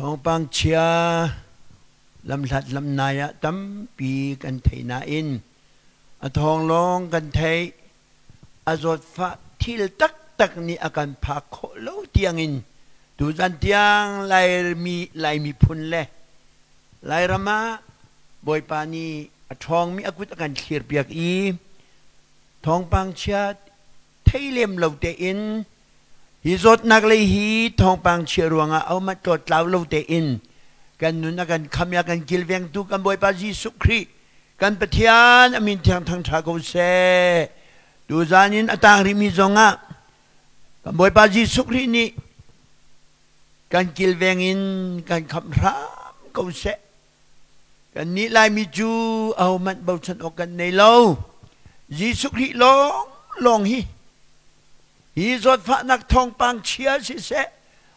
Thawngpang chia lamhlat lamnai ah tampi kan thei nain a thawng lawng kan theih. A zawtfah thil taktak nih a kan phak khawh lo tiangin tuzan tiang Laimi Lai miphun le Lairam ah Bawipa nih a ṭhawngmi a kut a kan thlirpiak i thawngpang chia thei lem lo tein hi zawtnak lei hi thawngpang chia ruangah ahohmanh tlawttlau lo tein kan nun a kan kham i a kan kilvengtu kan Bawipa Jesuh Khrih kan Pathian a min thiang thangṭha ko seh. Tuzan in a tang rihmi zongah kan Bawipa Jesuh Khrih nih kan kilveng in kan khamh hram ko seh. Kannih Laimi cu ahohmanh bochan awk kan nei lo. Jesuh Khrih lawng lawng hi hi zawtfahnak thawngpang chia siseh,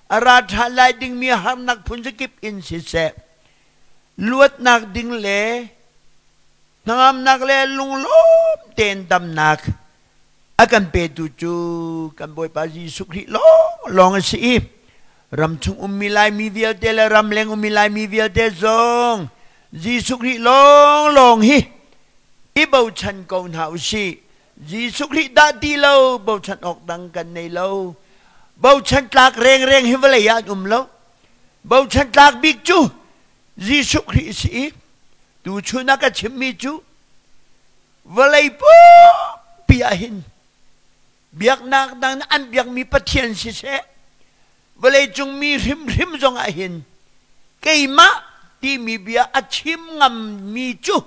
a ra ṭhan lai dingmi harnak phun zakip in siseh, luatnak ding le hnangamnak le lunglawm tein damnak a kan petu cu kan Bawipa Jesuh Khrih lawng lawng a si i ramchung ummi Laimi vialte le ramleng ummi Laimi vialte zong Jesuh Khrih lawng lawng hi i bochan ko hna u sih. Jesuh Khrih dah ti lo bochan awk dang kan nei lo. Bochan tlak rengreng hi vawlei ah an um lo. Bochan tlak bik cu Jesuh Khrih a si i tuchun ah ka chimmi cu vawlei pumpi ah hin biaknak dang an biakmi Pathian siseh vawleicung mi hrimhrim zong ah hin keimah timi bia a chim ngammi cu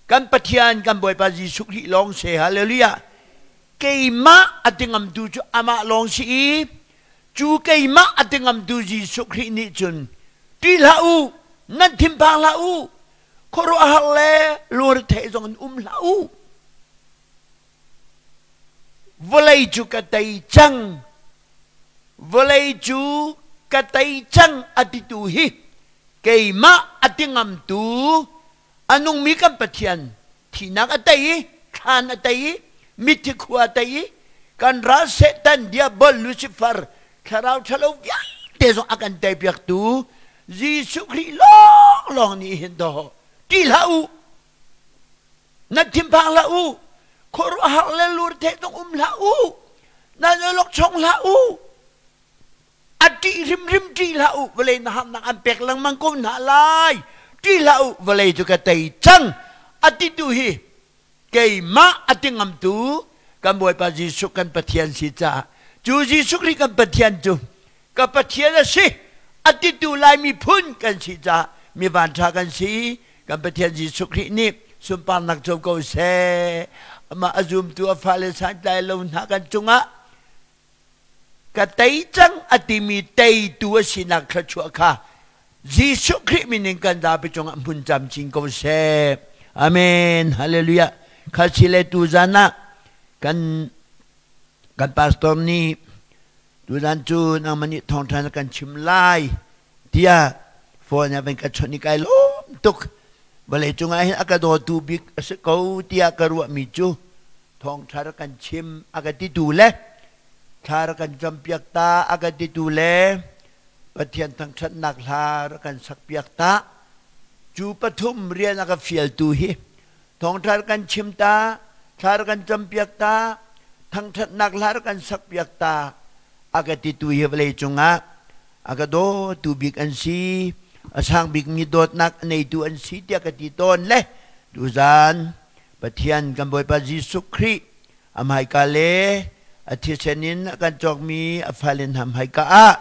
kan Pathian kan Bawipa Jesuh Khrih lawng si. Hallelujah. Keimah a ti ngamtu cu amah lawng si i cu keimah a ti ngamtu Jesuh Khrih nih cun ṭih hlah u, nan thinphang hlah u, khuaruahhar le lungretheih zong in um hlah u. Vawlei cu ka tei cang, vawlei cu ka tei cang a titu hi keimah a ti ngamtu a nungmi kan Pathian thihnak a tei i thlan a tei i mithi khua a tei i kan ral Satan diabol Lucifer thlarau ṭhalo vialte zong a kan teipiaktu Jesuh Khrih lawnglawng nih hin dawh ṭih hlah u, nan thinphang hlah u, khuaruahhar le lurtheh zong um hlah u, nan awlokchong hlah u, a ṭih hrimhrim ṭih hlah u, vawlei na harnak an pek lengmang ko hna lai, ṭih hlah u, vawlei cu ka tei cang a titu hi keimah a ti ngamtu kan Bawipa Jesuh kan Pathian si caah cu Jesuh Khrih kan Pathian cu ka Pathian a si a titu Lai miphun kan si caah mi vanṭha kan si. Kan Pathian Jesuh Khrih nih sunparnak co ko seh. Amah a zumtu a fale santlai lo hna kan cungah ka tei cang a timi teitu a sinak thluachuah kha Jesuh Khrih min in kan zapi cungah hmun camcin ko seh. Amen. Hallelujah. Kha si le tuzan ah kan kan pastor nih tuzan cu nangmah nih thawngṭha na kan chim lai tiah phone ah van ka chawnh i kai lawm tuk. Vawlei cungah hin a ka dawtu bik a si ko tiah ka ruahmi cu thawngṭha rak kan chim a ka titu le thla rak kan campiak ta a ka titu le Pathian thangṭhatnak hla rak kan sakpiak ta cu pathum rian a ka fialtu hi thawngṭha rak kan chim ta, thla rak kan campiak ta, thangṭhatnak hla rak kan sakpiak ta a ka titu hi vawlei cungah a ka dawtu bik an si, a sang bikmi dawtnak a neitu an si tiah ka ti tawn le tuzan Pathian kan Bawipa Jesuh Khrih a hmaika le a thisen in a kan cawkmi a fale hna hmaika ah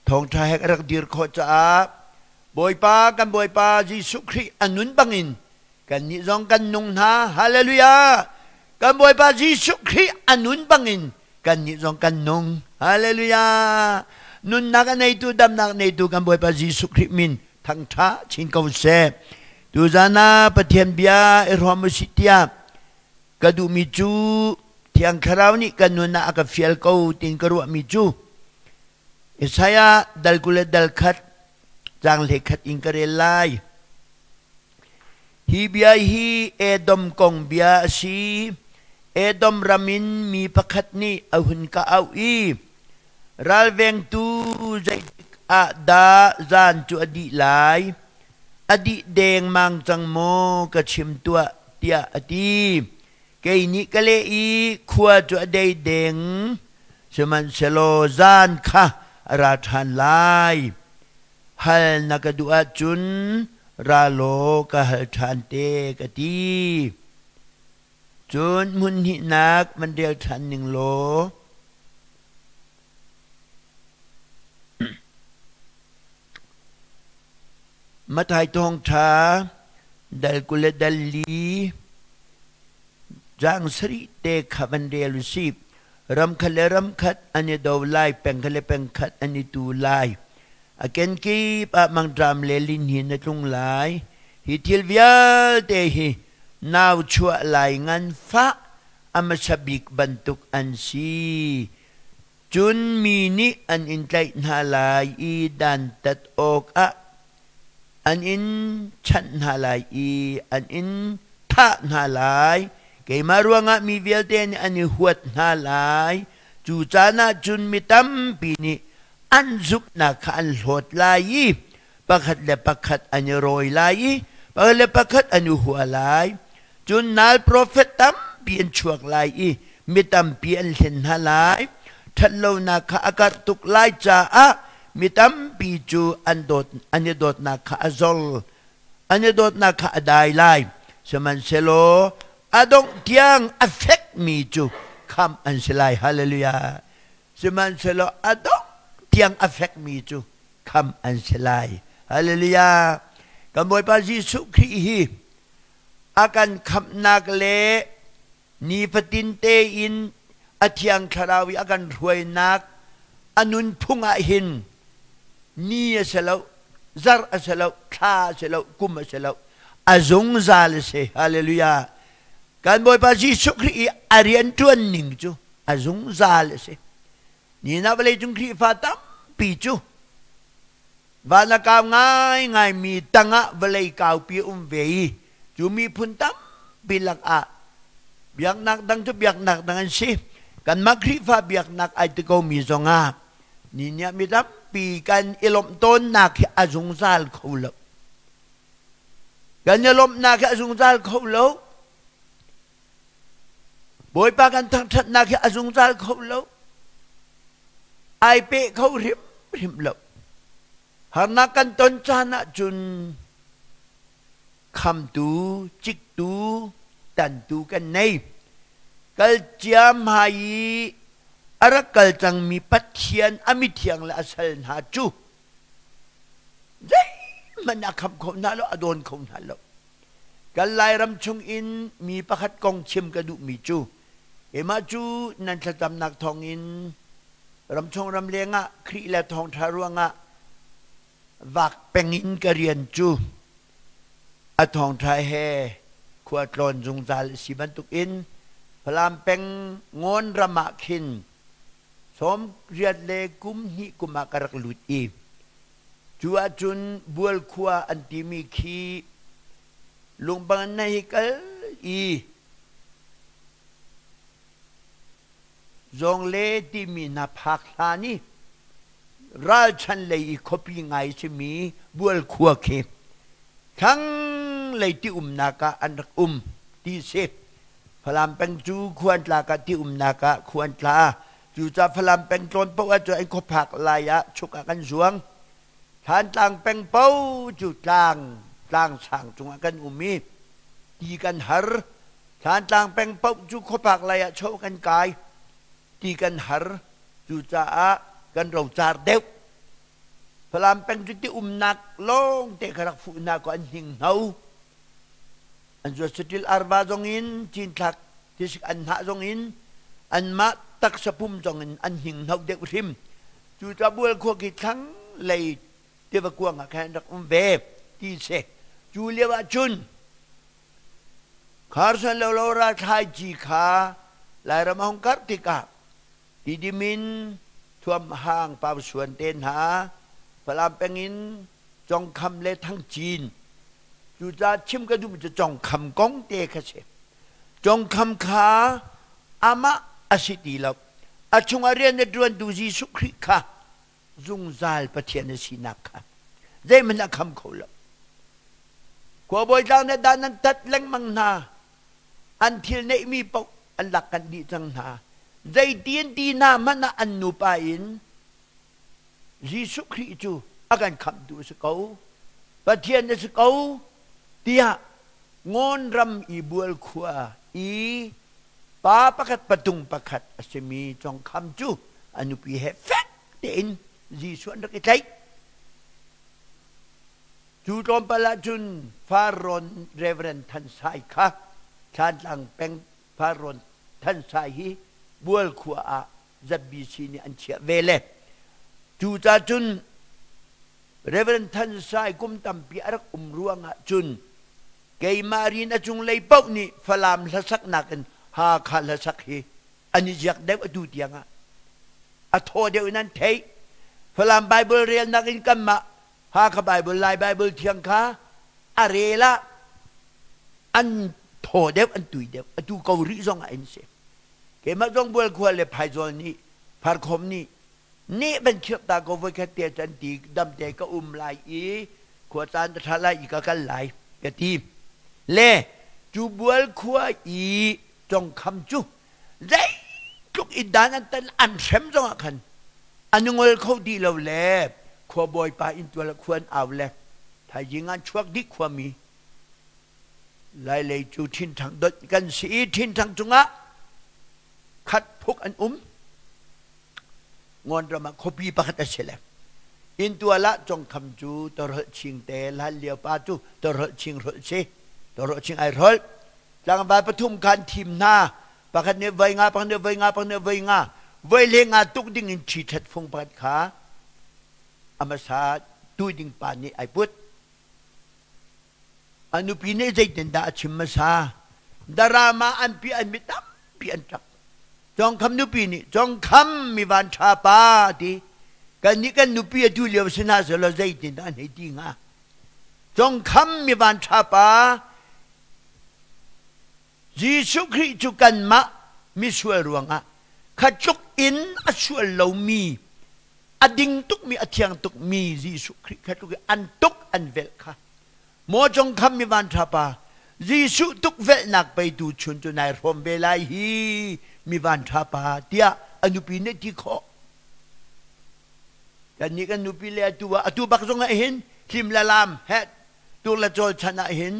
thawngṭha he ka rak dir khawh caah Bawipa kan Bawipa Jesuh Khrih a nun bangin kannih zong kan nung hna. Hallelujah! Kan Bawipa Jesuh Khrih a nun bangin kannih zong kan nung. Hallelujah! Nunnak a neitu, damnak a neitu kan Bawipa Jesuh Khrih min thangṭha chin ko seh. Tuzan ah Pathian bia i hrawm usih tiah ka duhmi cu Thiang Thlarau nih ka nun ah a ka fial ko tiin ka ruahmi cu Isaiah dal 20 le dal 1 caang 11 in ka rel lai. Hi bia hi Edom kong bia a si. Edom ram in mi pakhat nih a hun ka auh i, Ralvengtu zeitik ah dah zan cu a dih lai? A dih dengmang cang maw ka chim tuah, tiah a ti. Kei nih ka leh i khua cu a dei deng, sihmanhsehlaw zan kha a ra ṭhan lai. Hal na ka duh ahcun ra law ka hal ṭhan te, ka ti. Cun hmun hnihnak van rel ṭhan ning law. Matthai thawngṭha dal 20 le dal li caang sarih te kha van rel u sih. Ram khat le ram khat an i do lai, peng khat le peng khat an i tu lai. A kenkip ah mangṭam le lihnin a tlung lai. Hi thil vialte hi nau chuah lai nganfah a hmasa bik bantuk an si. Cun mi nih an in tlaih hna lai i dantat awkah an in chanh hna lai i an in thah hna lai. Keimah ruangah mi vialte nih an i huat hna lai. Cu caan ah cun mi tampi nih an zumhnak kha an hlawt lai i pakhat le pakhat an i rawi lai i pakhat le pakhat an i hua lai. Cun nal profet tampi an chuak lai i mi tampi an hlen hna lai. Ṭhatlonak kha a karh tuk lai caah mi tampi cu an dawt an i dawtnak kha a zor, an i dawtnak kha a dai lai. Sihmanhsehlaw a dongh tiang a fekmi cu khamh an si lai. Hallelujah. Sihmanhsehlaw a dongh tiang a fekmi cu khamh an si lai. Hallelujah. Kan Bawipa Jesuh Khrih hi a kan khamhnak le nifatin tein a thiang thlarau i a kan hruainak a nunphung ah hin ni a si lo, zarh a si lo, thla a si lo, kum a si lo, a zungzal a si. Hallelujah. Kan Bawipa Jesuh Khrih i a rianṭuan ning cu a zungzal a si. Ni na vawleicung Khrihfa tampi cu van a kau ngaingaimi tangah vawlei kaupi um ve i cu miphun tampi lakah biaknak dang cu biaknak dang an si. Kanmah Khrihfa biaknak ai ti komi zongah ni nih mi tampi kan i lawmh tawnnak hi a zungzal kho lo. Kan i lawmhnak hi a zungzal kho lo. Bawipa kan thangṭhatnak hi a zungzal kho lo. Ai peh kho hrimhrim lo. Harnak kan ton caan ahcun khamtu, ciktu, tantu kan nei. Kal cia hmai i a rak kal cangmi Pathian a mithiang le a sal hna cu zeihmanh a khamh kho hna lo, a dawn kho hna lo. Kan Lairam chungin mi pakhat kong chim ka duhmi cu keimah cu nan thlacamnak thawngin ramchung ramleng ah Khrih le thawngṭha ruangah vak pengin ka rian cu a thawngṭha he khua tlawn zungzal a si bantukin Falam peng Ngawn ram ah khin 80 le kum hnih kum ah ka rak lut i Cu ahcun Bual khua an timi khi lungpang in na hei kal i Zawngle timi hna phak hlan i ralchan lei i khuapi ngai simi Bual khua khi thlanglei ti umnak ah an rak um ti si. Falam peng cu khua an tlak ah ti umnak ah khua an tla. Cucaah Falam peng tlawn paoh ahcun an khuaphak lai ah chuk ah kan zuang. Thlantlang peng paoh cu tlang tlang sang cungah kan um i ti kan har. Thlantlang peng paoh cu khuaphak lai ah chaw kan kai. Ti kan har. Cucaah kan rocar deuh. Falam peng cu ti umnak lawng te kha rak fuh hna kaw an hninghno. An zuat saṭil arva zongin cinthlak tisik an hnah zongin anmah taksa pum zongin an hninghno deuh hrim. Cucaah bual khua khi thlang lei tiva kuang ah khan rak um ve ti si. Cu lio ah cun Carson lo lo ralthlai ci kha Lairam a hung karh tikah Tidim in Thuam Hang Pau Suan te hna Falam peng in Congkham le Thangcin Cucaah chim ka duhmi cu congkham kong te kha si. Congkham kha amah a si ti lo. A chungah rian a ṭuantu Jesuh Khrih kha Zungzal Pathian a sinak kha zeihmanh a kham kho lo. Khuabawi tlang nih dan an tat lengmang hna. An thil neihmi paoh an lak kanh dih cang hna. Zeitin ti hna hmanh ah an nupa in Jesuh Khrih cu a kan khamhtu a si ko, Pathian a si ko tiah Ngawn ram i Bual khua i pa pakhat patung pakhat a simi Congkham cu a nupi he fek tein Jesuh an rak i tlaih. Cu tlawmpal ahcun Farrawn Reverend Than Sai kha Thlantlang peng Farrawn Than Sai hi Bual khua ah ZBC nih an chiah ve le cucaah cun Reverend Than Sai kum tampi a rak um ruangah cun keimah rian a cunglei paoh nih Falam hlasaknak in Hakha hlasak hi an i ziak deuh atu tiangah a thaw deuh in an theih. Falam Bible relnak in kanmah Hakha Bible, Lai Bible thiang kha a rel ah an thaw deuh, an tui deuh. Atu ko rih zong ah in si. Keimah zong Bualkhua le Phaizol nih Farkhom nih nih van khirh ta ko voikhat te can ti damte ka um lai i khua caan ka ṭha lai i ka kal lai ka ti. Le cu Bualkhua i Congkham cu zeitluk i dan an tan an hrem zongah khan an i ngol kho ti lo le khua bawipa inntual ah khua an au le thaizing an chuak dih khuami Lailei cu ṭhinṭhang donh kan si i ṭhinṭhang cungah khat phuk an um. Ngawn ram ah khuapi pakhat a si le inntual ah Congkham cu tawhrolh ching te hlan lio pa cu tawhrolh ching hrolh si tawhrolh ching ai hrolh tlangval pathum kha an thim hna pakhat nih voi nga pakhat nih voi nga pakhat nih voi nga voi le nga tuk ding in ṭhi ṭhat fung pakhat kha a hmasa tu ding pa nih ai put. A nupi nih zeitindah a chim hmasa? Darama an pi an mi tampi an ṭap. Congkham nupi nih Congkham mi van ṭha pa ti. Kannih kan nupi atu lio si hna selaw zeitindah an hei ti hnga? Congkham mi van ṭha pa Jesuh Khrih cu kanmah misual ruangah kha tluk in a sual lomi a ding tukmi a thiang tukmi Jesuh Khrih kha tluk in an tuk an velh kha Maw congkham mi vanṭha pa, Jesuh tukvelhnak peitu chun cu nai hrawm ve lai hi mi vanṭha pa tiah a nupi nih ti khawh. Kannih kan nupi le atu ah atu bak zong ah hin hlim le lam he tuk le cawl chan ah hin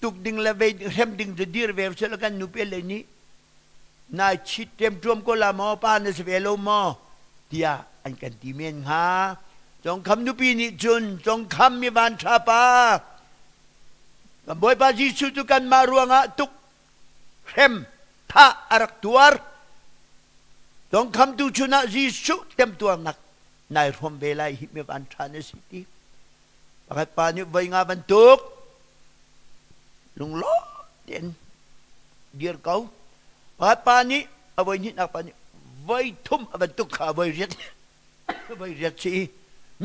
tuk ding le vei hrem ding cu dir ve seh kan nupi le nih nai chit ṭemṭuam ko la maw pa na si ve lo maw tiah an kan ti men hnga. Congkham nupi nih cun congkham mi van ṭha pa kan Bawipa Jesuh cu kanmah ruangah tuk hrem thah a rak tuar. Congkham tu chun ah Jesuh temtuarnak nai hrawm ve lai hi mi van ṭha na si ti. Pakhat pa nih voi nga bantuk lunglawm tein dir ko. Pakhat pa nih a voi hnihnak pa nih voi thum a bantuk kha voi riat voi riat si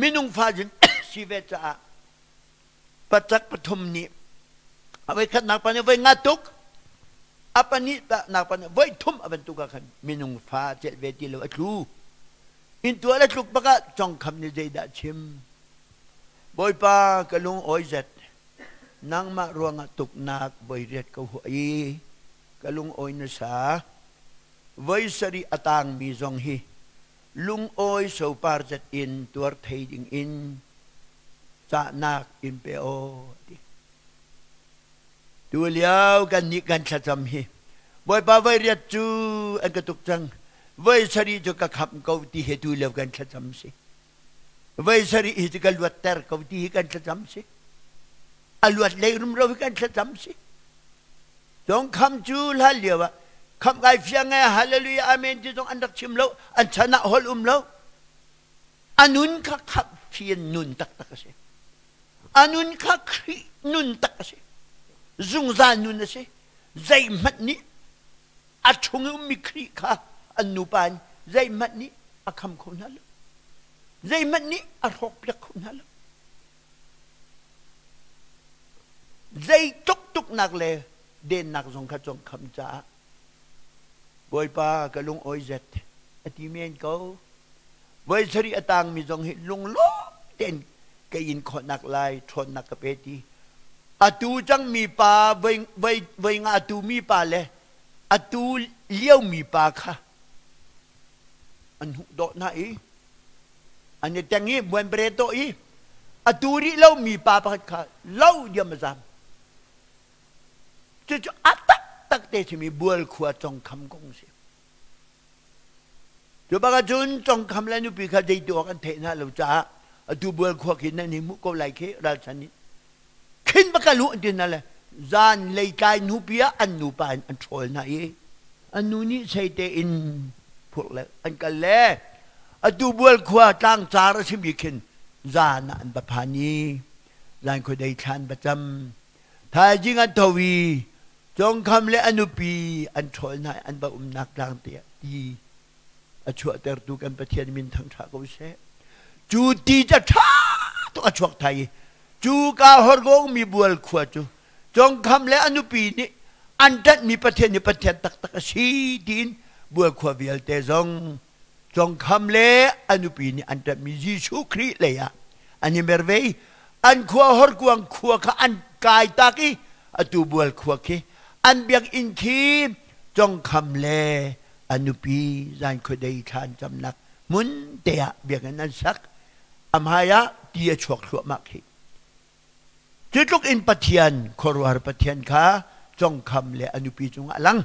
minung fa cun si ve caah pacak pathum nih a voi khatnak pa nih voi nga tuk a pahnih nak pa nih voi thum a bantuk ah khan minung fa celh ve ti lo a tlu Inntual a tluk bak ah congkham nih zeidah chim? Bawipa ka lung awi zet, nangmah ruangah tuknak voi riat ka huah i ka lung awi na sa. Voi sarih a tangmi zong hi lungawi sopar zet in tuar thei ding in cahnak in pe aw ti. Tulio kannih kan thlacam hi Bawipa voi riat cu an ka tuk cang voi sarih cu ka khamh ko ti hi tulio kan thlacam si voi sarih hi cu ka luatter ko ti hi kan thlacam si a luat lei rumro hi kan thlacam si Cong kham cu hlan lio ah khamh kai fiang e hallelujah amen ti zong an rak chim lo an chan ah holh um lo a nun kha khamh fian nun taktak a si A nun kha Khrih nun tak a si. Zungzal nun a si. Zeihmanh nih a chung i ummi Khrih kha an nupa in zeihmanh nih a kham kho hna lo. Zeihmanh nih a hrawkpiak kho hna lo. Zeitluk tuknak le dennak zong kha cong kham caah Bawipa ka lung awi zet a ti men ko. Voi sarih a tangmi zong hi lunglawm tein ka in khawhnak lai ṭhawnnak ka pe ti. Atu cangmi pa voi, voi, voi nga atu mi pa le atu liomi pa kha an huh dawh hna i an i teng i buanbere tawh i atu rih lomi pa pakhat kha lo diam a zam. Cucu a taktak te simi bual khua congkham kong si. Cu bak ahcun congkham le nupi kha zei ti awk an theih hna lo caah atu bual khua khi nan hi hmuh ko lai khi ralchan nih khin va kal u an ti hna le zan leitlai hnupi ah an nupa in an ṭhawl hna i an nu nih seite in phurh le an kal le atu bual khua tlangcar a simi khin zan ah an va phan i zan khuadei thla an va cam Thaizing an tho i Congkham le a nupi an ṭhawl hna i an va umnak tlang te ah ti a chuahtertu kan Pathian min thangṭha ko seh. Cu ti ca ṭha tuk a chuak thai i cu ka horgong mi bual khua cu Congkham le a nupi nih an ṭanhmi Pathian hi Pathian taktak a si tiin bual khua vialte zong Congkham le a nupi nih an ṭanhmi Jesuh Khrih lei ah an i mer ve i an khua horkuang khua kha an kai tak i atu bual khua khi an biakinn khi Congkham le a nupi zan khuadei thla an camnak hmun te ah biakinn an sak. A hmai ah ti a chuak thluahmah khi. Cu tluk in Pathian, khuaruahhar Pathian kha Congkham le a nupi cungah a lang.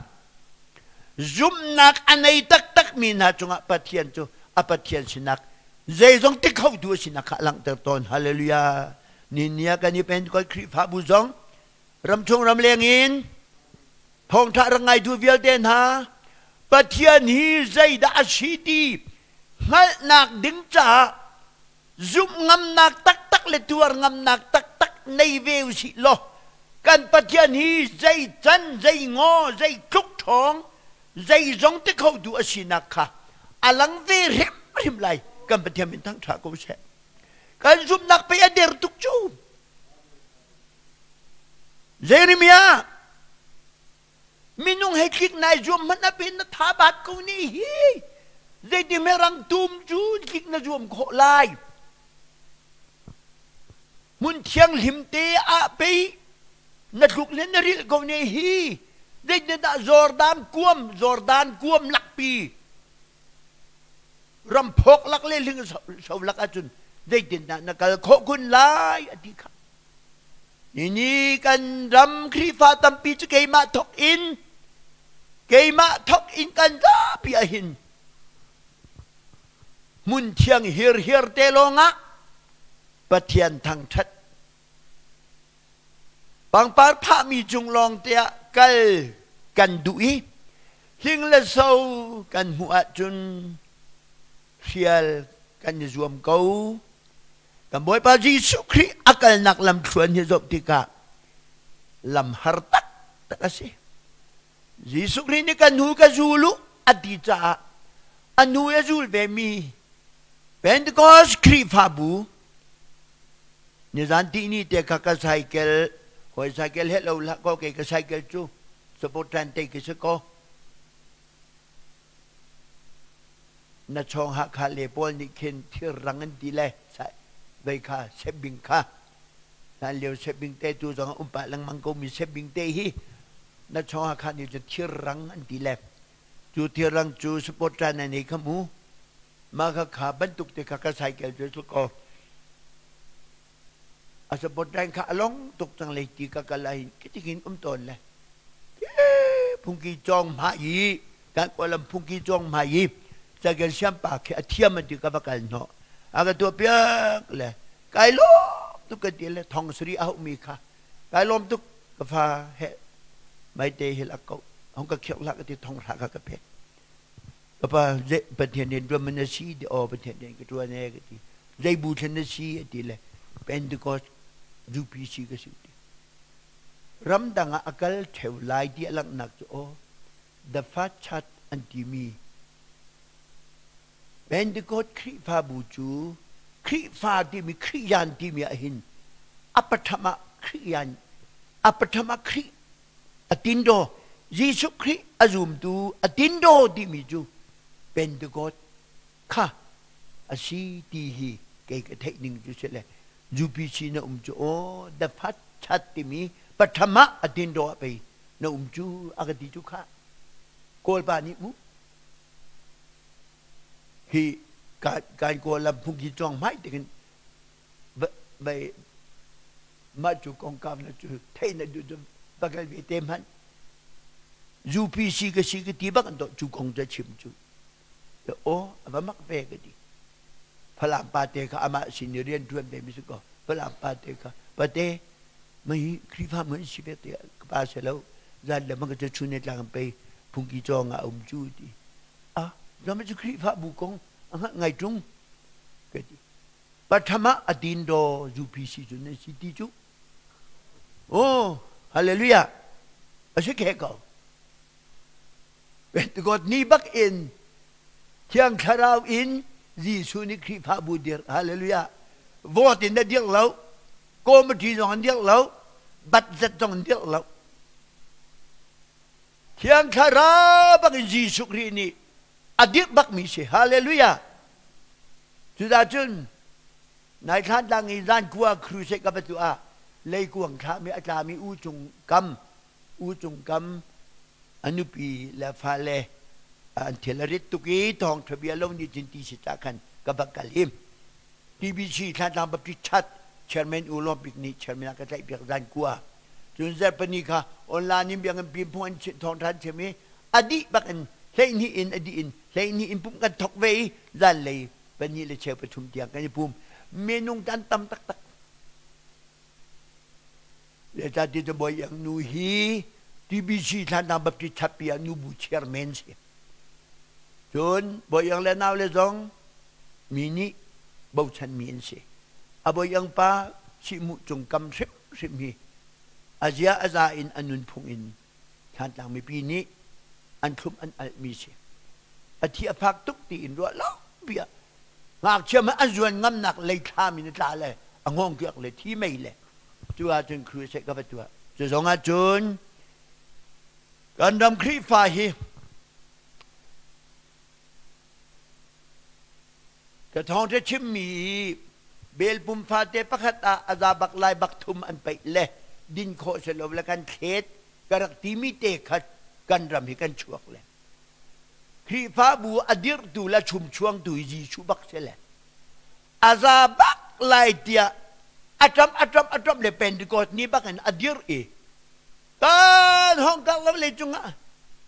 Zumhnak a nei taktakmi hna cungah Pathian cu a Pathian sinak zeizong ti khotu a sinak kha a langhter tawn. Hallelujah. Ni ah kan i Pentecost Khrihfabu zong ramchung ramleng in thawngṭha rak ngaitu vialte hna Pathian hi zeidah a si ti hngalhnak ding caah zumh ngamnak taktak le tuar ngamnak taktak nei ve usih law kan Pathian hi zei can zei ngaw zei tluk ṭhawng zei zong ti khotu a sinak kha a lang ve hrimhrim lai. Kan Pathian min thangṭha ko seh. Kan zumhnak pei a der tuk cu. Jeremiah Minung he tlik nai zuam hmanh ah pin na tha bat ko ni hi. Zeiti hme rang tum cu tlik na zuam khawh lai. Hmun thianghlim te ah pei na tluk le na rilh ko ne hi. Zeitindah Jordan kuam, Jordan kuam lakpi ramphawk lak le hling so lak ahcun zeitindah na kal khawh kun lai a ti kha. Nini kan ram Khrihfa tampi cu keimah thok in keimah thok in kan zapi ahhin hmun thiang hirhiar te lawngah Pathian thangṭhat pangpar phahmi cung lawng te ah kal kan duh i hling le so kan hmuh ahcun hrial kan i zuam ko. Kan Bawipa Jesuh Khrih a kalnak lamthluan hi zoh tikah lam har taktak a si. Jesuh Khrih nih ka hnu ka zul u a ti caah a hnu a zul vemi Pentecost Khrihfabu nizan tihni te kha ka cycle hawi cycle he lo hlah ko kei ka cycle cu support tran te khi si ko. Na chawng Hakha le pawl nih khin thirrang an ti le vei kha sebing kha hlan lio sebing te tu zong um pah lengmang ko mi sebing te hi na chawng Hakha nih cun thirrang an ti le cu thirrang cu support ṭan an ei kha mu mah kha kha bantuk te kha ka cycle cu su ko a support ṭan kha along tuk cang lei ti ka kal ahhin kitikin um tawn le phungki cawng hma i kan kawlam phungki cawng hma i cycle siam pa khi a thiam an ti ka va kal hnawh a ka tuah piak le kai lawm tuk ka ti le thong sari a mi kha kai lawm tuk ka fa he mai te hil ak ko hong ka khiok la ka ti thong hra ka ka pek ka pa Pathian nih tuan man na si ti aw Pathian nih ka tuan e ka ti zei bu thlen na si a ti le Pentecost UPC ka si ti Ramdang ah a kal ṭheo lai ti a langhnak cu aw The Fat Church an timi Pentecost Khrihfabu cu Khrihfa timi Khrihyan timi ahhin a patham ah Khrihyan a patham ah Khrih a tindaw Jesuh Khrih a zumtu a tindaw timi cu Pentecost kha. A si ti hi kei ka theih ning cu si le UPC na um cu aw the fat chat timi pathama a tin do ah pei na um cu a ka ti cu kha Kawlpa nih mu hi kan kawl lam phung hi chuang hmai tikin bai mah cu kongkau na cu theih na duh cu bakal ve te hmanh UPC ka si ka ti bak an to cu kong cu chim cu aw a va mak ve ka ti. Falam pa te kha amah sin i rian ṭuan ve mi si ko. Falam pa te kha pate mei Khrihfa mun si ve te ka pa se lo zan le mang ka chun ne tlang pe phungki cawng ah um cu ti. A zama cu Khrihfa bu kong a hngalh ngai ṭung ka ti. Pathama a din do UPC cu nan si ti cu. Oh, hallelujah. A si khe ko. Pentecost ni bak in Thiang Thlarau in Jesuh nih Khrihfabu dirh. Hallelujah. Vote in a dirh lo. Committee zong an dirh lo. Budget zong an dirh lo. Thiang Thlarau bak in Jesuh Khrih nih a dirh bakmi si. Hallelujah. Cuzacun nai thlan tlang i zan kua crusade ka va tuah ah leikuang thlami a tlami u cung kam U Cung Kam a nupi le fale an thil a rit tuk i thawngṭha bia lo nih cun ti si ta khan ka va kal i TBC Thlantlang Baptist Church Chairman U Lawm Bik nih chairman a ka tlaihpiak zan kua cun zarhpini kha online in biakinn pi phung an thawngṭha an chim i a dih bak in 12 in a dih in 12 in pumh kan thok ve i zanlei pahnih le cheu pathum tiang kan i pum minung kan tam taktak. Zeicahtiah Bawi Iang nu hi TBC Thlantlang Baptist Chappi ah nubu chairman si. Cun Bawi Iang le nau le zong mi nih bochanmi an si. A Bawi Iang pa sihmuh cung kam hrimhrim hi a zia a za in a nunphung in Thlantlang mipi nih an thlum an alhmi si. A thi a fak tuk tiin ruah lo bia ngakchia hmanh an zuan ngamnak leithlam in a tla le a hngawng kiak le thi mei le cu ahcun crusade ka va tuah. Cu zong ahcun kan ram Khrihfa hi ka thawngṭha chimmi i bel pum fate pakhat ah a za bak lai bak thum an paih le din khawh si lo le kan thlet ka rak timi te kha kan ram hi kan chuak le Khrihfabu a dirhtu le chumchuangtu hi Jesuh bak si le a za bak lai tiah a ṭam a ṭam a ṭam le Pentecost ni bak in a dir i kan Hong Kong lam lei cungah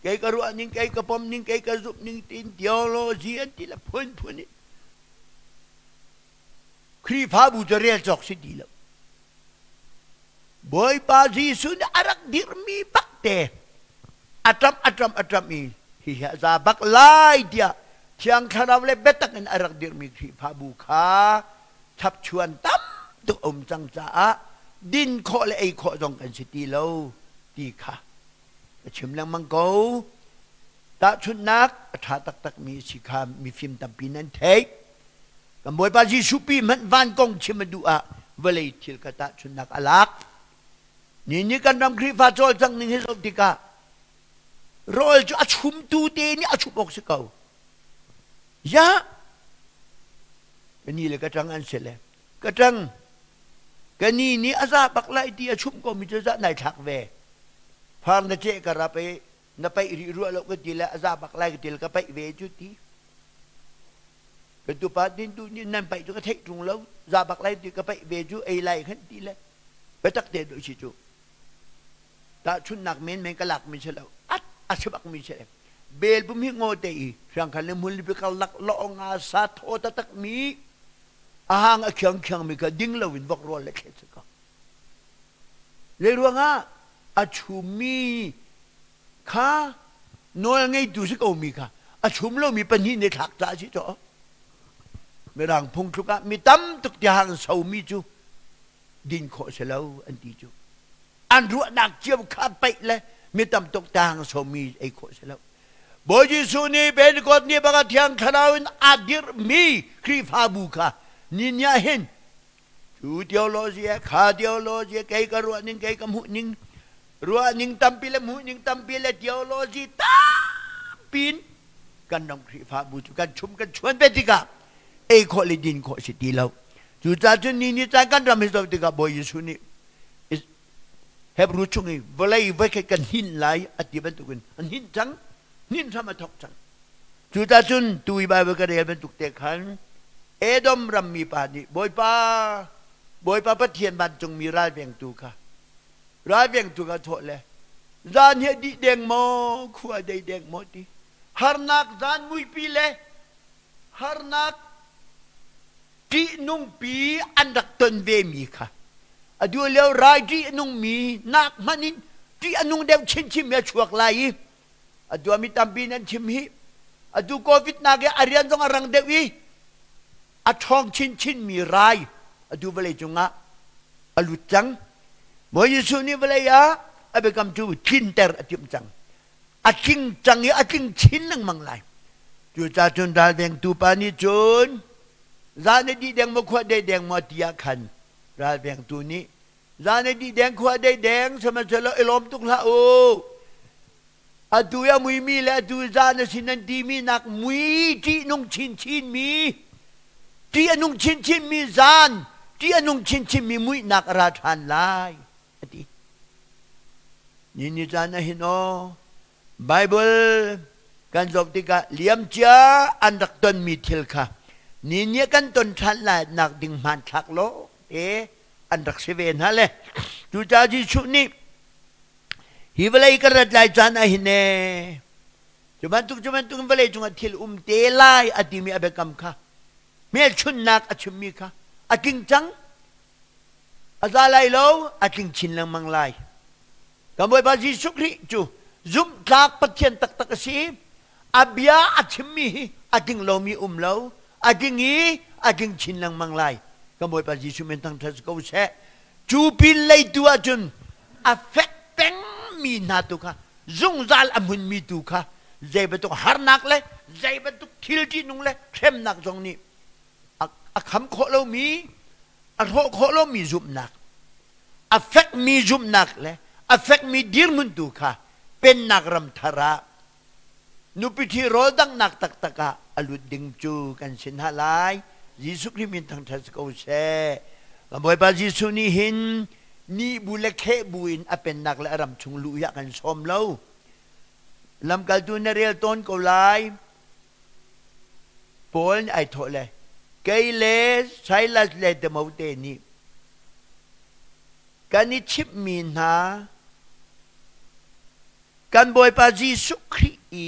kei ka ruah ning kei ka pom ning kei ka zumh ning tin theology an ti le phunphun in Khrihfabu cu rel cawk si ti lo. Bawipa Jesuh nih a rak dirhmi bak te a ṭamh a ṭamh a ṭamh i hihi a za bak lai tiah Thiang Thlarau le biatak in a rak dirhmi Khrihfabu kha chapchuan tam tuk a um cang caah din khawh le ei khawh zong kan si ti lo ti kha ka chim lengmang ko. Tahchunhnak a ṭha taktakmi a si kha mifim tampi nan theih. Kan Bawipa Jesuh pi hmanh van kong chim a duh ah vawlei thil kha tahchunhnak a lak. Ni nih kan ram Khrihfa cawlcangh ning hi zoh tikah rawl cu a chumtu te nih a chum awk si ko. Ya ka ni le ka ṭang an si le ka ṭang ka ni nih a za bak lai ti a chum ko mi cu za nai thlak ve. Far na ceh ka rap i na paih rih rua lo ka ti le a za bak lai ka ti le ka paih ve cu ti. Kan tupa din tu nih nan paih cu ka theih ṭung lo za bak lai ti ka paih ve cu ei lai khan ti le biatak te dawh si cu tahchunhnak menmen ka lak mi si lo at a si bak mi si le bel pum hi ngaw te i hrangkhan le hmun lipi karlak lawng nga sa thaw taktak mi a hang a khiang khiang mi kha ding lo in vok rawl le thlet si ko le ruangah a chummi kha nawl ngeitu si ko mi kha a chum lomi pahnih nih thlak ca si caw mirang phungthluk ah mi tam tuk tiang somi cu din khawh si lo an ti cu an ruahnak cio kha paih le mi tam tuk tang somi ei khawh si lo. Bawi Jesuh nih Pentecost ni baka Thiang Thlarau in aa dirhmi Khrihfabu kha ni ni ah hin cu theology kha theology kei ka ruah ning kei ka hmuh ning ruah ning tampi le hmuh ning tampi le theology tampi in kan ram Khrihfabu cu kan chum kan chuan ve tikah. Ei khawh le din khawh si ti lo. Cucaah cun ni ni caan kan ram hi zoh tikah Bawi Jesuh nih Hebrew chung i vawlei voikhat kan hnin lai a ti bantukin an hnin cang, hnin hram a thawk cang. Cucaah cun tu i Baibal ka rel bantuk te khan Edom rammi pa nih Bawipa, Bawipa Pathian vancungmi ralvengtu kha ralvengtu kha thawh le zan hi a dih deng maw khua dei deng maw ti harnak zan muipi le harnak ṭihnungpi an rak ton vemi kha a duh lio rai ṭih a nungmi nak hmanh in ṭih a nung deuh chinchin mi a chuak lai i a duami tampi nan chim hi atu covid nak i a rian zong a rang deuh i a ṭhawng chinchin mi rai atu vawlei cungah a lut cang. Bawi Jesuh nih vawlei ah a biakam cu tlinter a timh cang. A tling cang i a tling chin lengmang lai. Cucaah cun ralvengtu pa nih cun zan i dih deng maw khua dei deng maw ti ah khan ralvengtu nih zan i dih deng khua dei deng sihmanhsehlaw i lawm tuk hlah u. Atu i a muimi le atu zan a si nan timi nak mui ṭihnung chinchinmi ṭih a nung chinchinmi zan ṭih a nung chinchinmi muihnak a ra ṭhan lai a ti. Ni ni caan ah hin aw Baibal kan zoh tikah liamcia an rak tonmi thil kha ni nih kan ton ṭhan lai nak ding hmanthlak law te an rak si ve hna le cucaah Jesuh nih Hi vawlei ka rat lai caan ah hin ee, cu bantuk cu bantuk in vawlei cungah thil um te lai a timi a biakam kha hmelchunhnak a chimmi kha a tling cang. A za lai lo, a tling chin lengmang lai. Kan Bawipa Jesuh Khrih cu zumhtlak Pathian taktak a si. A bia a chimmi hi a tling lomi um lo, a tling i a tling chin lengmang lai. Kan Bawipa Jesuh min thangṭhat ko seh. Cu pin lei tu ahcun a fek pengmi hna tu kha zungzal a hmunmi tu kha zei bantuk harnak le zei bantuk thil ṭihnung le hremnak zong nih a kham khawh lomi a hrawh khawh lomi zumhnak a fekmi zumhnak le a fekmi dirhmun tu kha pennak ram thar ah nupi ṭhi rawl danghnak taktak ah a lut ding cu kan si hna lai. Jesuh Khrih min thangṭhat si ko seh. Kan Bawipa Jesuh nih hin nih bu le kheh bu in a pennak le a ram chung luh hi a kan sawm lo. Lamkaltu na rel tawn ko lai. Paul nih ai thawh le kei le Silas le Timote nih kan i chimhmi hna Kan Bawipa Jesuh Khrih i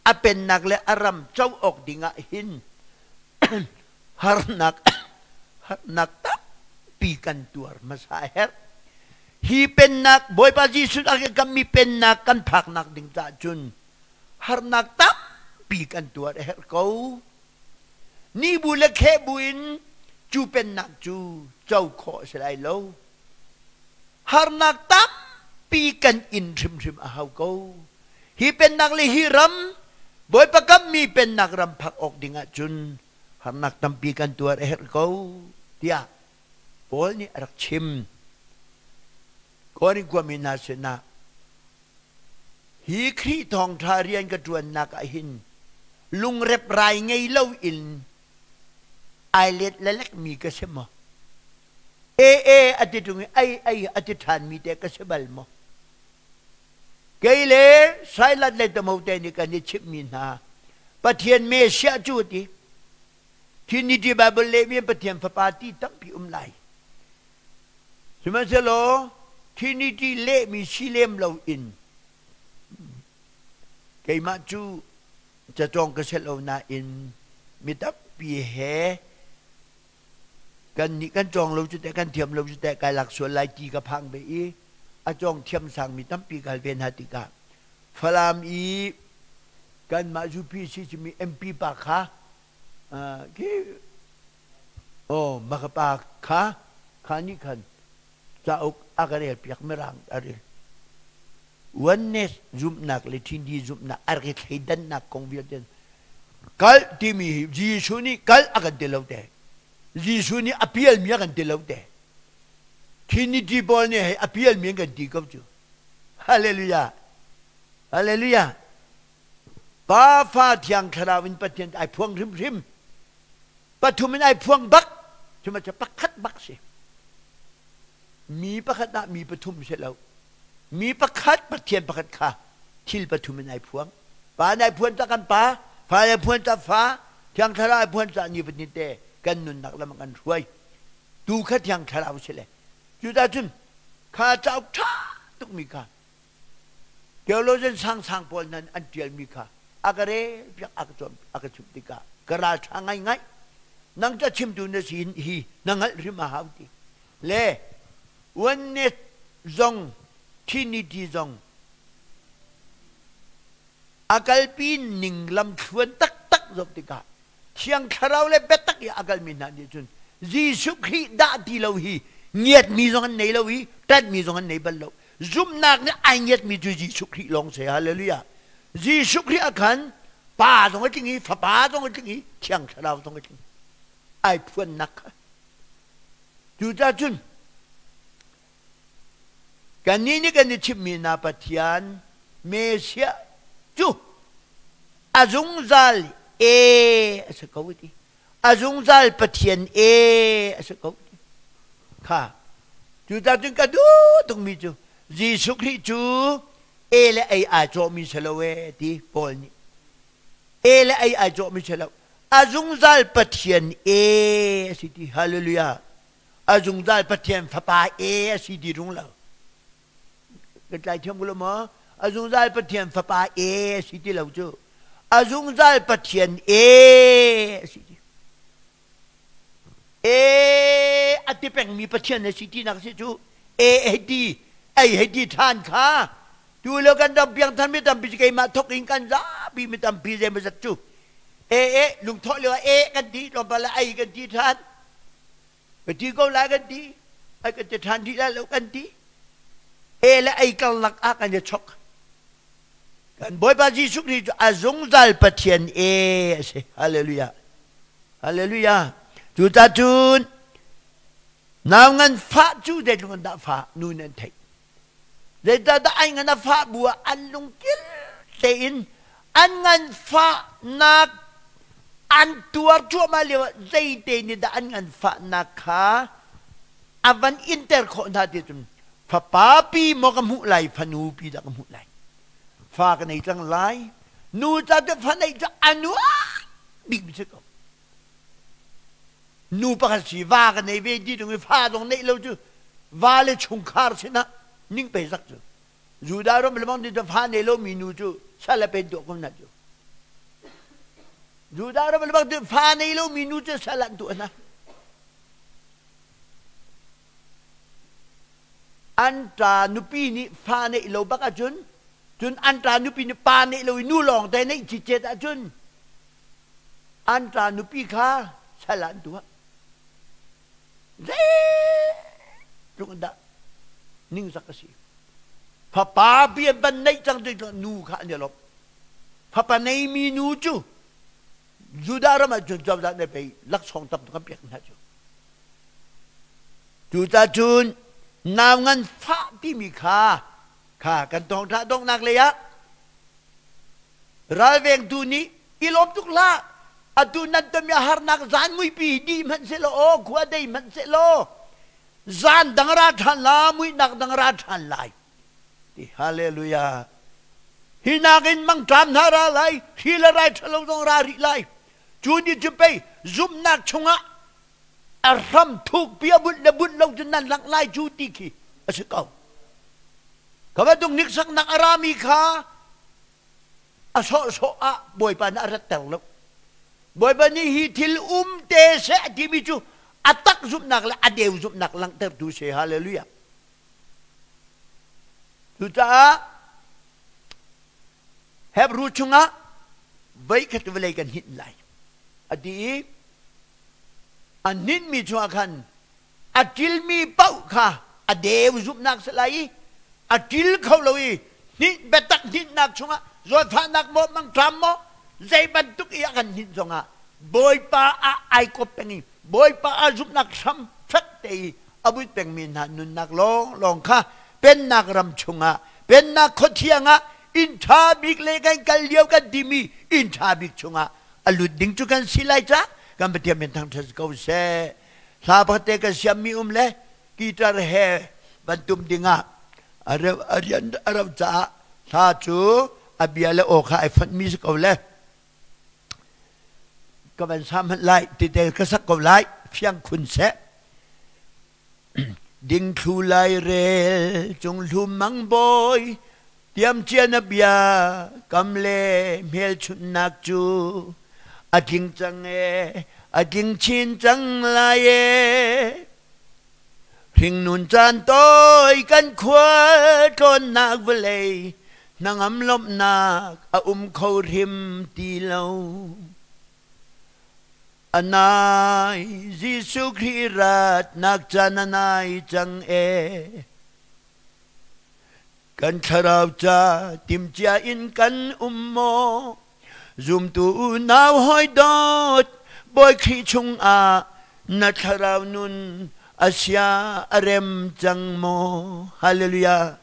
a pennak le a ram co awk dingah hin harnak harnak tampi kan tuar hmasa a herh. Hi pennak Bawipa Jesuh a kammi pennak kan phaknak ding caah cun harnak tampi kan tuar a herh ko. Ni bu le kheh bu in cu pennak cu co khawh a si lai lo. Harnak tampi kan in hrimhrim a hau ko. Hi pennak le hi ram, Bawipa kammi pennak ram phak awk ding ahcun harnak tampi kan tuar a herh ko, tiah Paul nih a rak chim. Korin khuami hna sinah hi Khrih thawngṭha rian ka ṭuannak ah hin lungrep rai ngei loin ai let lelekmi ka si maw? E a ti ṭung i ai ai a ti ṭhanmi te ka si bal maw? Kei le Silas le Timote nih kan i chimhmi hna Pathian Messiah cu ti Trinity Bible lehmi Pathian Fapa ti tampi um lai. Sihmanhsehlaw Trinity lehmi si lem loin keimah cu cacawng ka si lo nain mi tampi he Kan nih kan cawng lo cu teh kan thiam lo cu teh kai lak sual lai ti ka phang ve i a cawng thiam sangmi tampi kal ve hna tikah Falam i kanmah UPC cimi MP pa kha khi oh maka pa kha kha nih khan cauk a ka rel piak mirang a rel oneness zumhnak le Trinity zumhnak a rak i thleidannak kong vialte kal timi hi Jesuh nih kal a kan ti lo te Jesuh nih a pialmi a kan ti lo te Trinity pawl nih hei a pialmi an kan ti ko cu Hallelujah Hallelujah Pa Fa Thiang Thlarau in Pathian ai phuang hrimhrim. Pathum in ai phuang bak. Cuma cu pakhat bak si. Mi pakhat ah mi pathum si lo. Mi pakhat Pathian pakhat kha thil pathum in ai phuang. Pa nai phuan ta kan pa, fa nai phuan ta fa, Thiang Thlarau ai phuan ta ni patin te kan nunnak lam kan hruai. Tu kha Thiang Thlarau si le. Cuta cun kha cauk ṭha tukmi kha theologian sangsang pawl nan an ṭialmi kha a ka rel piak a ka cawn a ka chimh tikah ka ralṭha ngaingai. Nang ca chimtu na si hi na hngalh hrim a hau ti. Le oneness zong Trinity zong a kalpi ning lamthluan taktak zoh tikah Thiang Thlarau le biatak i a kalmi hna nih cun Jesuh Khrih dah ti lo hi ngiatmi zong an nei lo i ṭanhmi zong an nei bal lo. Zumhnak nih ai ngiatmi cu Jesuh Khrih lawng si. Hallelujah. Jesuh Khrih ah khan Pa zong a tling i Fapa zong a tling i Thiang Thlarau zong a tling. Ai phuannak kha. Cucaah cun Kannih nih kan i chimhmi hna Pathian Messiah cu a zungzal e a si ko ti. A zungzal Pathian e a si ko ti. Kha cucaah cun ka duh tukmi cu Jesuh Khrih cu e le ei aa cawhmi si lo e ti Paul nih. E le ei ai cawhmi si lo. A zungzal Pathian e a si ti. Hallelujah. A zungzal Pathian fapa e a si ti rung lo. Kan tlai thiam ko lo maw? A zungzal Pathian fapa e a si ti lo cu. A zungzal Pathian e a si ti. E a ti pengmi Pathian a si ti nak si cu e hei ti ei hei ti ṭhan kha tu lo kan ram piangthar mi tampi cu keimah thok in kan zapi mi tampi zeimawzat cu e e lungthawh lio ah e kan ti tlawmpal ah ei kan ti ṭhan ka ti ko lai kan ti ai kan ti ṭhan dih lai lo kan ti e le ei karlak ah kan i chok kan Bawipa Jesuh Khrih cu a zungzal Pathian e a si. Hallelujah, hallelujah. Cucaah cun nau ngan fah cu zeitluk in dah fah nu nan theih. Zeicahtiah ai ngan a fah bu ah an lungkil tein an nganfahnak an tuar cuahmah lio ah zeite nih dah an nganfahnak kha a van inter khawh hna ti cun fapa pi maw ka hmuh lai, fanu pi dah ka hmuh lai, fa ka nei cang lai. Nu ca cu fa neih cu a nuam bik mi si ko. Nu pakhat si va ka nei ve ti tung i fa zong neih lo cu va le chungkhar sinah ning pe zak cu Judah ram lemang ti fa nei lo mi nu cu sal a pen tuah ko na cu. Judah ram lemang ti fa nei lo mi nu cu sal an tuah na. An ṭa nupi nih fa neih lo bak ahcun, cun an ṭa nupi nih pa neih lo i nu lawng te neih cicet ahcun an ṭa nupi kha sal ah an tuah. Zeitluk in dah ningzak a si. Fapa bia ban neih cang ti nu kha an i lawmh. Fapa neimi nu cu Judah ram ah cun cozah nih pei laksawng tam tuk an pek hna cu. Cucaah cun nau ngan fah timi kha kha kan thawngṭha donghnak lei ah ralvengtu nih i lawm tuk hlah, atu nan tonmi harnak zan muipi hi dih hmanh sehlaw, aw khua dei hmanh sehlaw, zan dang ra ṭhan la, muihnak dang ra ṭhan lai ti. Hallelujah. Hi nakin mangṭam hna ra lai, hri le rai ṭhalo zong ra rih lai. Cu ni cu pei zumhnak chungah a hram thukpi a bunh le bunh lo cun nan langh lai cu ti khi a si ko. Kha bantuk hniksaknak a rami kha a sawhsawh ah Bawipa nih a ratter lo. Bawipa nih hi thil um te seh timi cu a tak zumhnak le a deu zumhnak langhtertu si. Hallelujah. Cucaah Hebrew chungah voikhat vawlei kan hinh lai a ti i a hninmi chungah khan a ṭilmi paoh kha a deu zumhnak si lai i a ṭil kho lo i hninh biatak hninhnak chungah zawtfahnak maw, mangṭam maw, zei bantuk i a kan hninh zongah Bawipa ah ai kop peng i Bawipa ah zumhnak hram fek te i a but pengmi hna nunnak lawnglawng kha pennak ram chungah, pennak khuathiang ah, inn ṭha bik le kan kal lio kan timi inn ṭha bik chungah a lut ding cu kan si lai ca. Kan Pathian min thangṭhat ko seh. Hla pakhat te kan siammi um le guitar he van tum dingah a rian a rauh caah hla cu a bia le aw kha ai fonhmi si ko le ka van sa hmanh lai tite ka sak ko lai fiang khun seh. Dingthlu lairel cunghlum mangbawi tiamcia na bia kam le hmelchunhnak cu a tling cang ee a tling chin cang lai ee. Hringnun caan tawi kan khual tlawnnak vawlei hnangam lawmhnak a um kho hrim ti lo. A nai Jesuh Khrih ratnak caan a nai cang ee. Kan thlarau ca timcia in kan um maw? Zumtu unau hawi dawt Bawi Khrih chungah na thlarau nun a sia a rem cang maw? Hallelujah.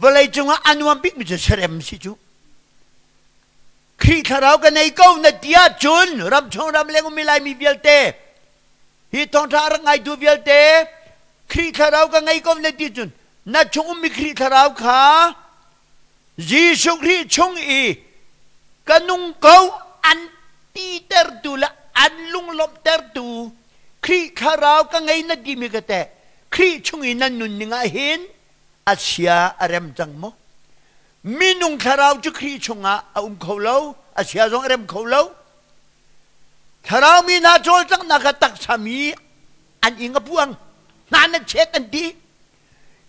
Vawlei cungah a nuam bikmi cu serem si cu. Khrih thlarau ka nei ko na ti ahcun ramchung ramleng ummi Laimi vialte hi thawngṭha a rak ngaitu vialte Khrih thlarau ka ngei ko na ti cun na chung ummi Khrih thlarau kha Jesuh Khrih chung i ka nung ko an titertu le an lunglawmhtertu Khrih thlarau ka ngei na timi ka teh Khrih chung i nan nunning ah hin a chia a rem cang maw? Minung thlarau cu Khrih chungah a um kho lo, a chia zong a rem kho lo. Thlarau mi hna cawlcanghnak kha taksa mi an ing a puang, hna na chet an ti.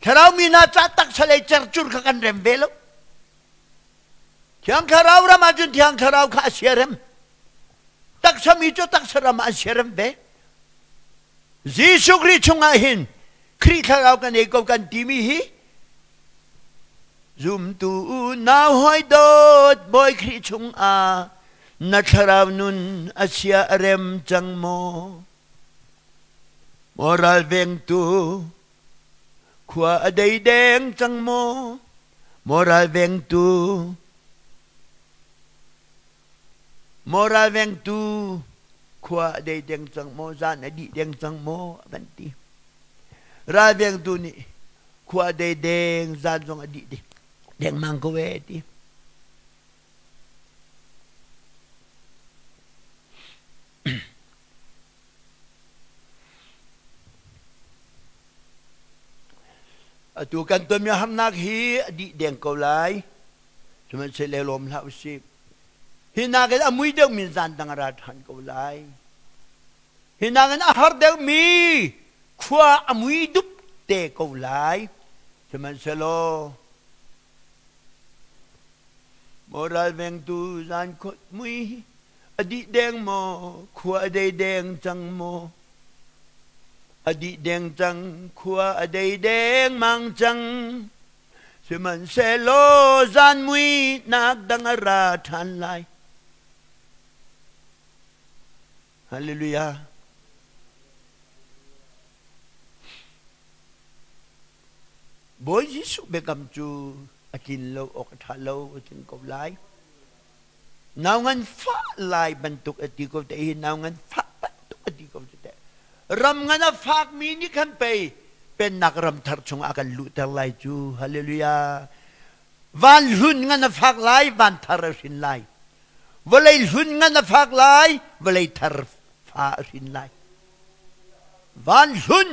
Thlarau mi hna ca taksa lei cercur kha kan rem ve lo. Thiang Thlarau ram ahcun Thiang Thlarau kha a siarem. Taksa mi cu taksa ram ah an siarem ve. Jesuh Khrih chungah hin Khrih Thlarau kan ei ko kan timi hi zumtu unau hawi dawt Bawi Khrih chungah na thlarau nun a sia a rem cang maw? Maw ralvengtu khua a dei deng cang maw? Maw ralvengtu Maw ralvengtu khua a dei deng cang maw zan a dih deng cang maw a van ti. Ralvengtu nih khua a dei deng zan zong a dih dengmang ko ee ti. Atu kan tonmi harnak hi a dih deng ko lai. Sihmanhsehlaw lawm hlah usih. Hi nakin a mui deuhmi zan dang a ra ṭhan ko lai. Hi nakin a har deuhmi khua a mui dup te ko lai. Sihmanhsehlaw maw ralvengtu zan khot mui a dih deng maw khua a dei deng cang maw a dih deng cang khua a dei deng mang cang Sihmanhsehlaw zan muihnak dang a ra ṭhan lai. Hallelujah. Bawi Jesuh biakam cu a tlin lo awk a ṭha lo a tling ko lai. Nau ngan fah lai bantuk a ti ko te hi nau ngan fah bantuk a ti ko te. Ram ngan a fakmi nih khan pei pennak ram thar chungah a kan luhter lai cu. Hallelujah. Van hlun ngan a fak lai, van thar a hrin lai. Vawlei hlun ngan a fak lai, vawlei thar fa a hrin lai. Van hlun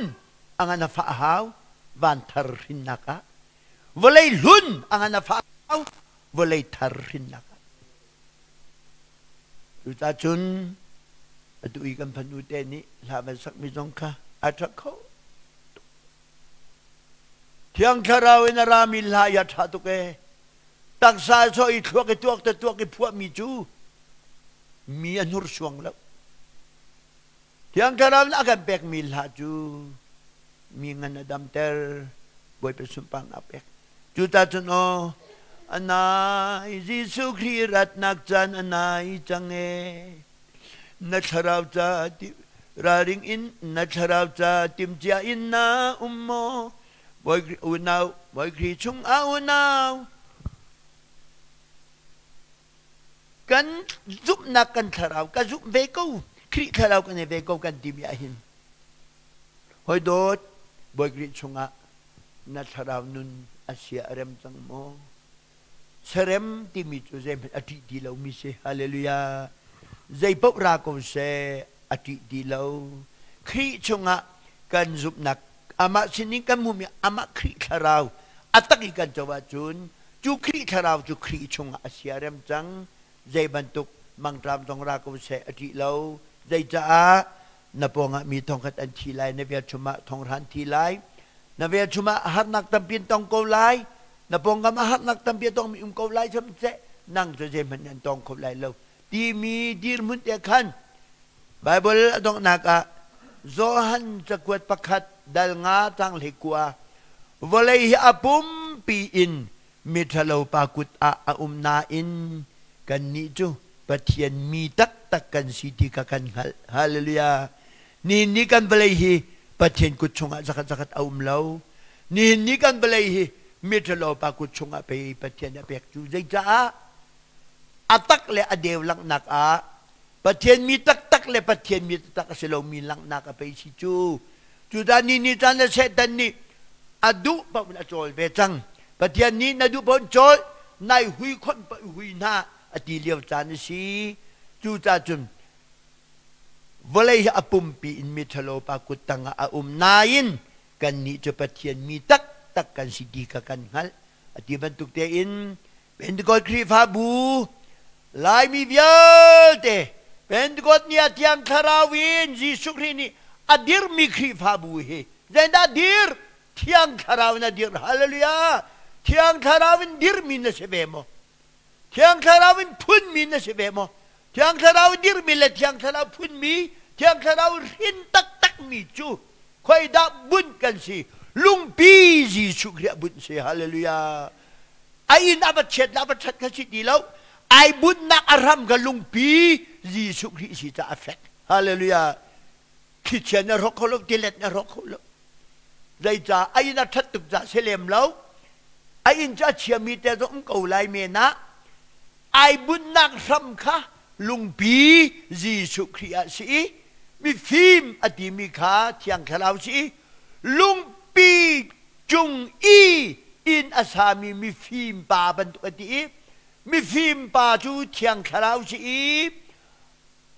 a ngan a fah hau, van thar hrinnak ah. Vawlei hlun a ngan a fah hau, vawlei thar hrinnak ah. Cucaah cun atu i kan fanu te nih hla van sakmi zong kha a ṭha kho tuk. Thiang Thlarau in a rami hla i a ṭha tuk ee. Taksa sawh i thluak i tuak te tuak i phuahmi cu mi a hnursuang lo. Thiang Thlarau in a kan pekmi hla cu mi ngan a damter, Bawipa sunparnak pek. Cucacun aw, a nai Jesuh Khrih ratnak caan a nai cang ee. Na thlarau ca ralring in na thlarau ca timcia in na um maw? Bawi unau, Bawi Khrih chungah unau. Kan zumhnak kan thlarau ka zumh ve ko, Khrih thlarau kan i ve ko kan timi ahhin hawi dawt Bawi Khrih chungah na thlarau nun a sia a rem cang maw? Serem timi cu zeihmanh a ṭih ti lomi si. Hallelujah. Zei paoh ra ko seh, a ṭih ti lo. Khrih chungah kan zumhnak amah sinin kan hmuhmi amah Khrih thlarau a tak i kan co ahcun cu Khrih thlarau cu Khrih chungah a siarem cang. Zei bantuk mangṭam zong ra ko seh, a ṭih lo. Zeicaah na pawngah mi thongkhat an thi lai, na velchum ah thonghran thi lai. Na velchum ah harnak tampi an tong ko lai. Na pawngkam ah harnak tampi a tongmi um ko lai sihmanhseh nang cu zeihmanh an tong kho lai lo timi dirhmun te khan Baibal a donghnak ah Johan cakuat pakhat dal nga tang hlei kua vawlei hi a pumpi in miṭhalo pa kut ah a um nain kannih cu Pathian mi taktak kan si ti kha kan hngalh. Hallelujah. Nihin ni kan vawlei hi Pathian kut chungah zakhat zakhat a um lo. Nihin ni kan vawlei hi miṭhalo pa kut chungah pei Pathian a pek cu. Zeicaah? A tak le a deu langhnak ah Pathian mi taktak le Pathian mi taktak a si lomi langhnak a pei si cu. Cudah ni ni caan le Satan nih a duh paoh in a cawl ve cang. Pathian nih na duh paoh in cawl, nai hui khonh paoh hui hna a ti lio caan a si. Cucaah cun vawlei hi a pumpi in miṭhalo pa kut tangah a um nain kannih cu Pathian mi taktak kan si ti kha kan hngalh. A ti bantuk tein Pentecost Khrihfabu Laimi vialte Pentecost ni ah Thiang Thlarau in Jesuh Khrih nih a dirhmi Khrihfabu hi zeidah dir? Thiang Thlarau in a dir. Hallelujah! Thiang Thlarau in dirhmi na si ve maw? Thiang Thlarau in phunmi na si ve maw? Thiang Thlarau dirhmi le Thiang Thlarau phunmi, Thiang Thlarau hrin taktakmi cu khoidah bunh kan si? Lungpi Jesuh Khrih ah bunh si. Hallelujah! A inn a va chiat le a va ṭhat kha si ti lo. Ai bunhnak a hram kha lungpi Jesuh Khrih si caah a fek. Hallelujah! Thlichia na hrawk kho lo, tilet na hrawk kho lo. Zeicah a inn a ṭhat tuk caah si lem lo. A inn cu a chiami te zong um ko lai men ah ai bunhnak hram kha lungpi Jesuh Khrih ah si i mifim a timi kha Thiang Thlarau si i lungpi cung i inn a sami mifim pa bantuk a ti i mifim pa cu Thiang Thlarau si i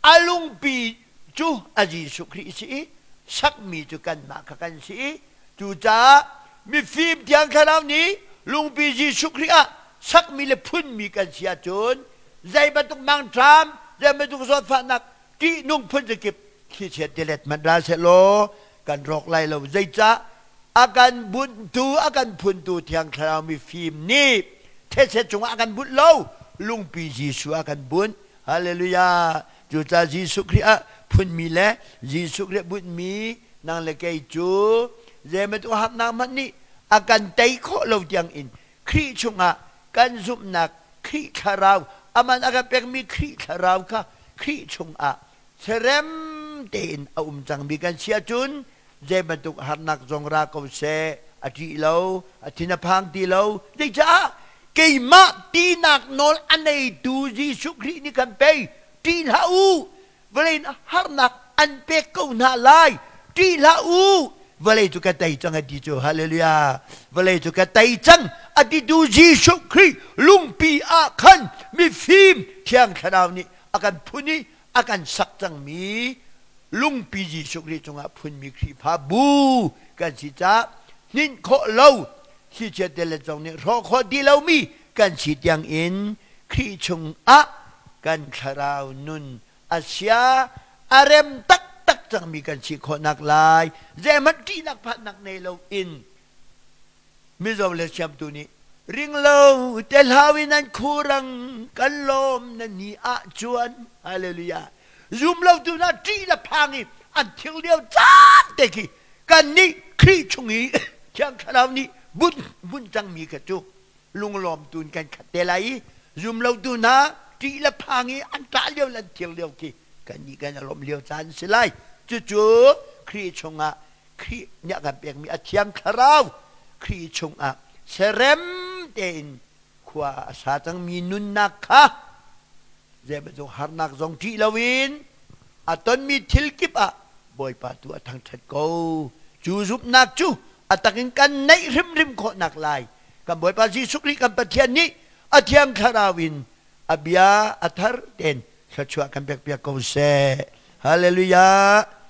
a lungpi cu a Jesuh Khrih si i sakmi cu kanmah kha kan si i cucaah mifim Thiang Thlarau nih lungpi Jesuh Khrih ah sakmi le phunmi kan si ahcun zei bantuk mangṭam zei bantuk zawtfahnak ṭihnung phun zakip thlichia tilet hmanh ra sehlaw kan rawk lai lo. Zeicah a kan bunhtu a kan phuntu Thiang Thlarau mifim nih thetse cungah a kan bunh lo, lungpi Jesuh a kan bunh. Hallelujah! Cucaah Jesuh Khrih ah phunmi le Jesuh Khrih bunhmi nang le kei cu zeibantuk harnak hmanh nih a kan tei khawh lo tiangin Khrih chungah kan zumhnak Khrih Thlarau aman a kan pekmi Khrih Thlarau kha Khrih chungah serem tein a um cangmi kan si ahcun zei bantuk harnak zong ra ko seh a ṭih lo, a thin a phang ti lo. Zeicah keimah tinak nawl a neitu Jesuh Khrih nih kan pei ṭih hlah u, vawlei in harnak an pek ko hna lai, ṭih hlah u, vawlei cu ka tei cang a ti cu. Hallelujah! Vawlei cu ka tei cang a titu Jesuh Khrih lungpi ah khan mifim Thiang Thlarau nih a kan phun i a kan sak cangmi lungpi Jesuh Khrih cungah phunmi Khrihfabu kan si caah hninh khawh lo thlichia tilet zong nih hrawh khawh ti lomi kan si tiangin Khrih chungah kan thlarau nun a sia a rem taktak cangmi kan si khawhnak lai zeihmanh ṭihnak phannak nei loin Mizo le siamtu nih ringlo te hlau in an khurang kan lawm na ni ah cuan hallelujah zum lo tu na ṭih le phang i an thil lio caan te khi kan nih Khrih chung i Thiang Thlarau nih bunh bunh cangmi kha cu lunglawm tu in kan khat te lai i zum lo tu hna ṭih le phang i an ṭah lio le an thil lio khi kan nih kan i lawmh lio caan si lai. Cucu Khrih chungah Khrih nih a kan pekmi a Thiang Thlarau Khrih chungah serem tein khua a sa cangmi nunnak kha. Zei bantuk harnak zong ṭih loin a tonmi thil kip ah Bawipa tu a thangṭhat ko. Cu zumhnak cu a takin kan neih hrimhrim khawhnak lai kan Bawipa Jesuh Khrih kan Pathian nih a Thiang Thlarau in a bia a thar tein thluachuah kan pekpiak ko seh. Hallelujah.